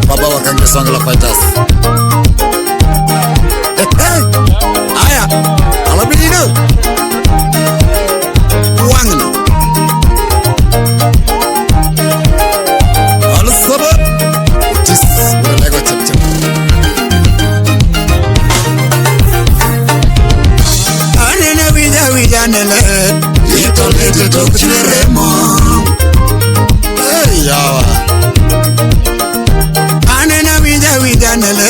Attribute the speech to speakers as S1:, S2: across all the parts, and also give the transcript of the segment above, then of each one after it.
S1: Baba wa Kange Songla Fighters. Hey, hey. Aya, alabino. Wangni. Alasaba. Otis, Lego chip chip.
S2: Anene wija wija nele. Lito lito tok chweremo.
S1: Hey, yawa.
S2: Anene wija wija nele.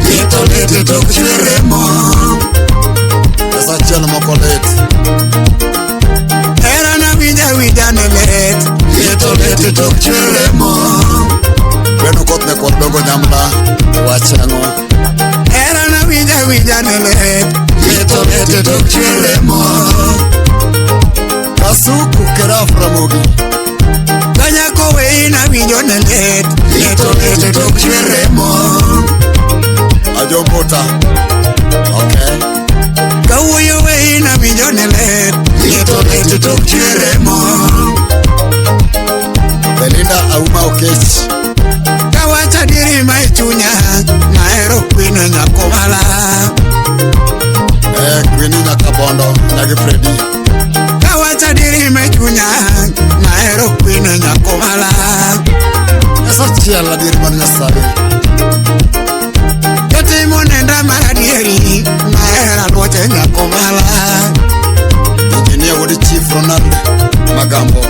S2: Lito lito tok chweremo.
S1: Pesa achiel moko lit.
S2: Era na wija wija nele. Lito lito tok chweremo.
S1: Beno koth ne kwar dongo nyamla. Wach ang'o?
S2: Era na wija wija nele. Lito lito tok chweremo.
S1: Kasuku Keraf Ramogi.
S2: Kanyako wei na winjo nele. Lito lito tok chweremo.
S1: Ajombota. Okay.
S2: Kawuoyo wei na winjo nele. Lito lito tok chweremo.
S1: Belinda Auma Okech.
S2: Kawacha adieri ma e chunya. Nahero kwino nyako mala.
S1: Kwini nyaka Bondo nyagi Freddy.
S2: Kawacha adieri ma e chunya. Nahero kwino nyako mala.
S1: Pesa achiel adieri mar Nyasaye.
S2: Katimo nenda mar adieri. Nahero aluoche nyako mala.
S1: Engineer wuod Chief Ronald Magambo.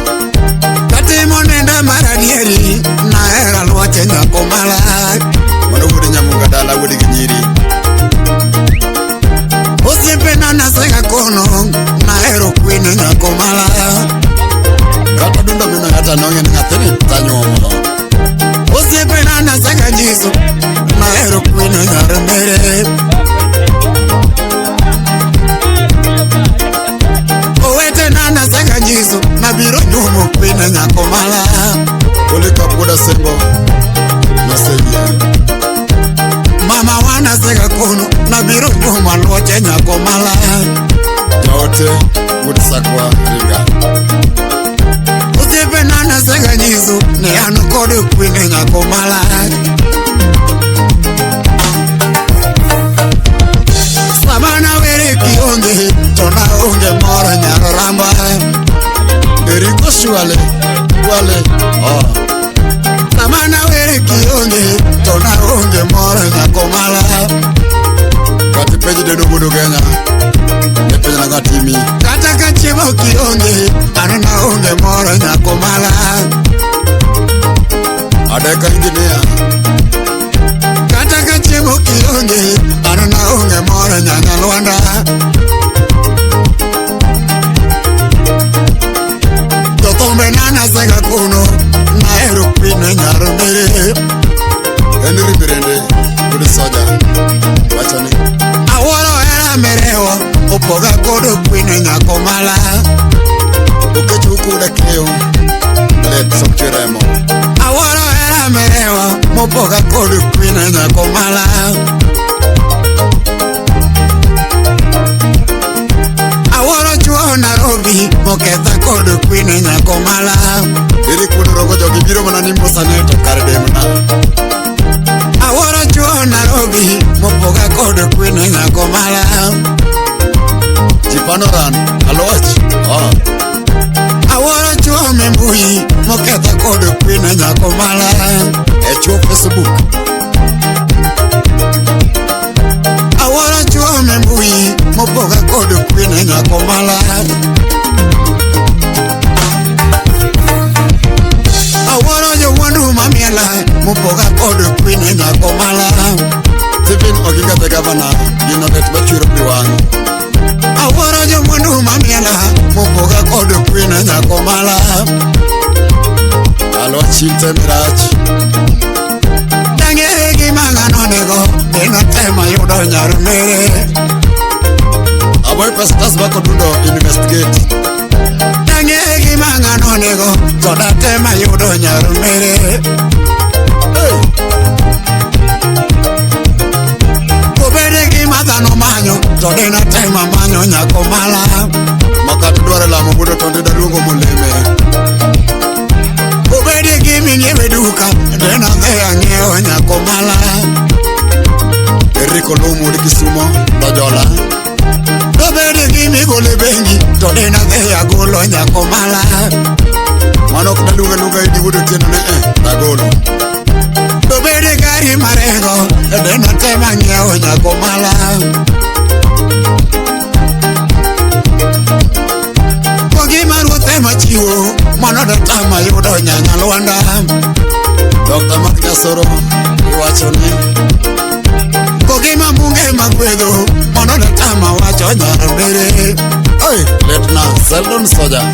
S2: Katimo nenda mar adieri. Nahero aluoche nyako mala.
S1: Mano wuod Nyamunga dala wuod gi nyiri.
S2: Osiepena nasega kono. Nahero kwino nyako mala.
S1: Kata dundo mino ng'ata nong'e ni nyathini tanyuomo.
S2: Osiepena nasega nyiso. Nahero kwino nyar mere. Owetena nasega nyiso. Nabiro nyuomo kwino nyako mala.
S1: Polycarp wuod Asembo noseyie.
S2: Mama wana sega kono. Nabiro nyuomo aluoche nyako mala.
S1: Jaote wuod Sakwa Ringa.
S2: Osiepena nasega nyiso. Ni an kod kwino nyako mala. Sama nawere kionge. To naonge moro nyar ramba.
S1: Eriko Shwale Wale. Oh.
S2: Sama nawere kionge. To naonge moro nyako mala.
S1: Kati penj dedo wuod Ugenya. Ne penj na ng'atimi.
S2: Kata ka chiemo kionge. An naonge moro nyako mala.
S1: Adeka engineer.
S2: Kata ka chiemo kionge. An naonge moro nyanya Lwanda. Jothumbe nana sega kono. Nahero kwino nyar mere.
S1: Henry Mirende wuod Soja. Wacho ni
S2: Awuoro hera merewo. Opoga kod kwino nyako mala.
S1: Okech wuod Akeyo. Lit sok chweremo.
S2: Awuoro hera merewo. Mopoga kod kwino nyako mala. Awuoro chuo Nairobi. Moketha kod kwino nyako mala.
S1: Eric wuod Rogo jogi biro mana ni Mbosane to kar demna.
S2: Awuoro chuo Nairobi. Mopoga kod kwino nyako mala.
S1: Chipanoran Aloch. Oh.
S2: Awuoro chuo me mbui. Moketha kod kwino nyako mala.
S1: E chuo Facebook.
S2: Awuoro chuo me mbui. Mopoga kod kwino nyako mala. Awuoro jomwandu mamiela. Mopoga kod kwino nyako mala.
S1: Stephen Oginga the governor. Gino lit machwero pi wang'.
S2: Awuoro jomwandu mamiela. Mopoga kod kwino nyako mala.
S1: Aloch inte mirach.
S2: Dang'e gima ng'ano nego. Dino tema yudo nyar mere.
S1: Aboy Pestas bako dundo investigate.
S2: Dang'e gima ng'ano nego. To datema yudo nyar mere.
S1: Hey.
S2: Obede gima dhano manyo. To dino tema manyo nyako mala.
S1: Makata dwaro lamo wuod Otondo daluongo moleme.
S2: nyakomala.
S1: Mano ok daluga luga idi wuod Otieno ne dagolo.
S2: Dobede gari marengo, deno te mang'iewo nyakomala. Kogima ruoth ema chiwo, mano dotama yudo nyanyalwanda.
S1: Dr. Mark Nyasoro iwacho ni
S2: Kogima munge magwedho, mano dotama wacho nyarambere.
S1: Oi, letna Seldon Soja.